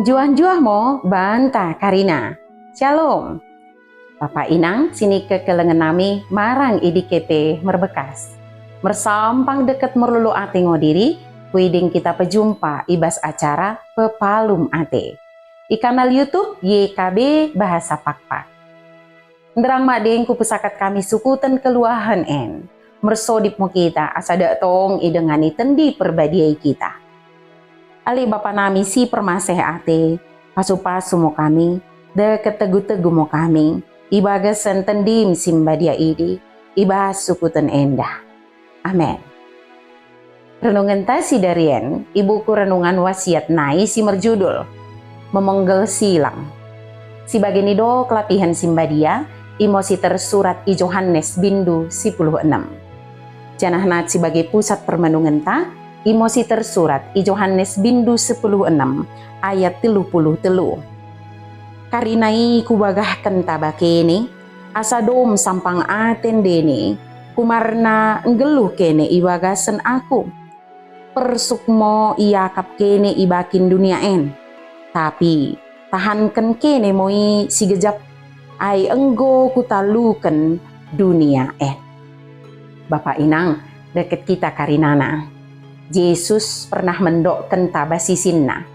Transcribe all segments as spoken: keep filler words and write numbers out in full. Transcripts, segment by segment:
Njuah-njuah mo banta karina. Shalom. Bapa inang sinikekelengen nami marang i dike pe merbekas. Mersampang dekket merlolo ate ngo diri, kumerna kita pejumpa ibas acara Pepalum Ate i kanal YouTube Y K B Bahasa Pakpak. Nderrang madeng kupesakat kami sukuten keluahen en, mersodip mo kita asa dak tong idengani Tendi Perbadia i kita. Ale Bapa nami si permaseh ate, pasu-pasu mo kami, dekket tegu-tegu mo kami, ibagasen Tendim si mbadia idi, ibas sukuten enda. Amen. Renungenta sidari en i buku Renungan Wasiat nai si merjudul Memenggel Silang. Si bage nidok lapihen si mbadia, imo si tersurat i Johanes bindu sipuluh enem. Janah nat si bage pusat permenungenta, imo si tersurat i Johanes bindu sipuluh enem ayat tellu puluh tellu. Karina i kubagahken taba kene, asa dom sampang ate ndene, kumerna nggelluh kene ibagasen aku. Persuk mo iakap kene ibakin dunia en, tapi tahanken kene mo i sigejap, ai enggo kutaluken dunia en. Bapa inang, dekket kita karinana. Jesus pernah mendokken taba sisinna.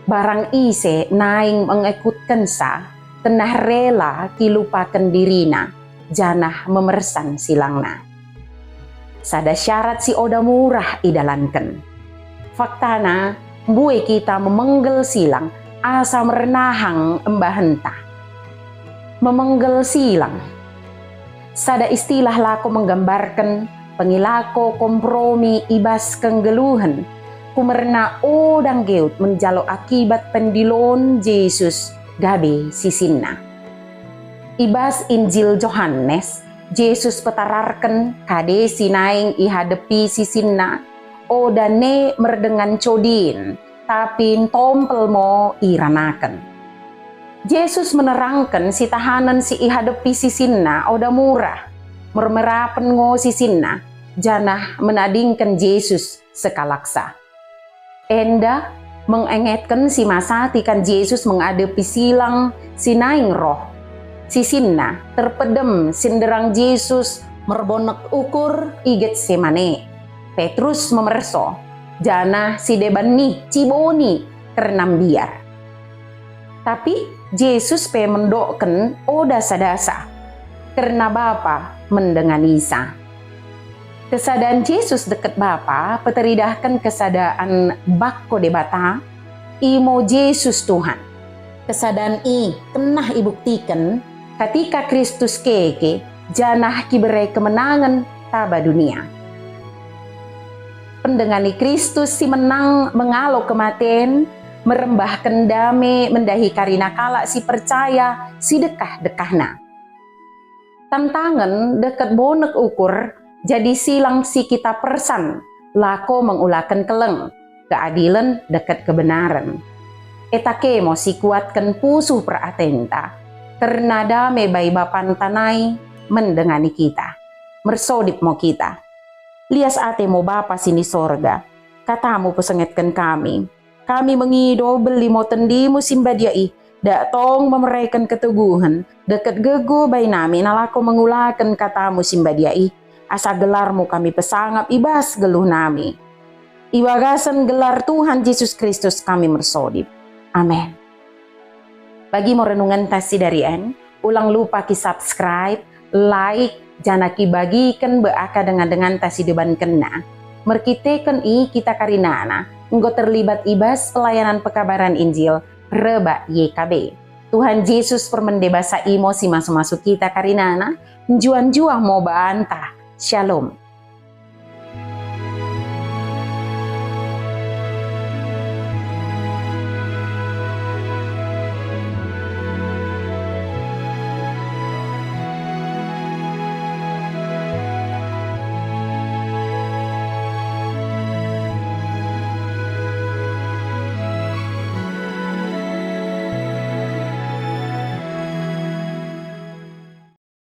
Barang ise naing mengekutkensa, kennah rela kilupaken dirina, janah memersan silangna. Sada syarat si oda murah idalanken. Faktana, mbue kita memenggel silang asa mernahang embahenta. Memenggel silang. Sada istilah lako menggambarken pengelako kompromi ibas kenggelluhen, kumerna oda nggeut menjalo akibat pendiloon Jesus gabe sisinna. Ibas Injil Johanes, Jesus petararken kade si naing ihadepi sisinna, oda ne merdengan codin, tapi ntompel mo iranaken. Jesus menerangken sitahanen si ihadepi sisinna oda murah, mermerapen ngo sisinna, janah menadingken Jesus sekalaksa. Enda mengengetken si masa tikan Jesus mengadepi silang si naing roh. Sisinna terpedem sinderrang Jesus merbonek ukur i Getsemane. Petrus memerso, janah sidebanna ciboni kerna mbiar. Tapi Jesus pe mendokken oda sadasa, kerna Bapa mendenganisa. Kesadaan Jesus dekket Bapa peteridahken kesadaan bakko Debata, imo Jesus Tuhan. Kesadaan i kennah ibuktiken katika Kristus keke janah kibere kemenangen taba dunia. Pendengani Kristus si menang mengalo kematen, merembahken dame mendahi karina kalak si percaya sidekkah-dekkahna. Tantangen dekket bonek ukur jadi silang si kita persan, lako mengulaken kelleng, keadilen dekket kebenaren. Eta ke mo sikuatken pusuh peratenta, kerna dame bai Bapanta nai mendengani kita. Mersodip mo kita. Lias ate mo Bapa si ni sorga, katamu pesengetken kami. Kami mengido belli mo tendimu si mbadia i, dak tong memereken keteguhen, dekket gegoh bai nami nalako mengulaken katamu si mbadia i, asa gelarmu kami pesangap ibas geluh nami. Ibagasen gelar Tuhan Jesus Kristus kami mersodip. Amen. Bagi mo renungenta sidari en, ulang lupa ki-subscribe, like, janah kibagiken bai akka dengan-denganta si debankenna. Merkiteken i kita karinana enggo terlibat ibas pelayanan pekabaran Injil rebbak Y K B. Tuhan Jesus permende basa i mo si masu-masu kita karinana, njuah-njuah mo banta. Shalom.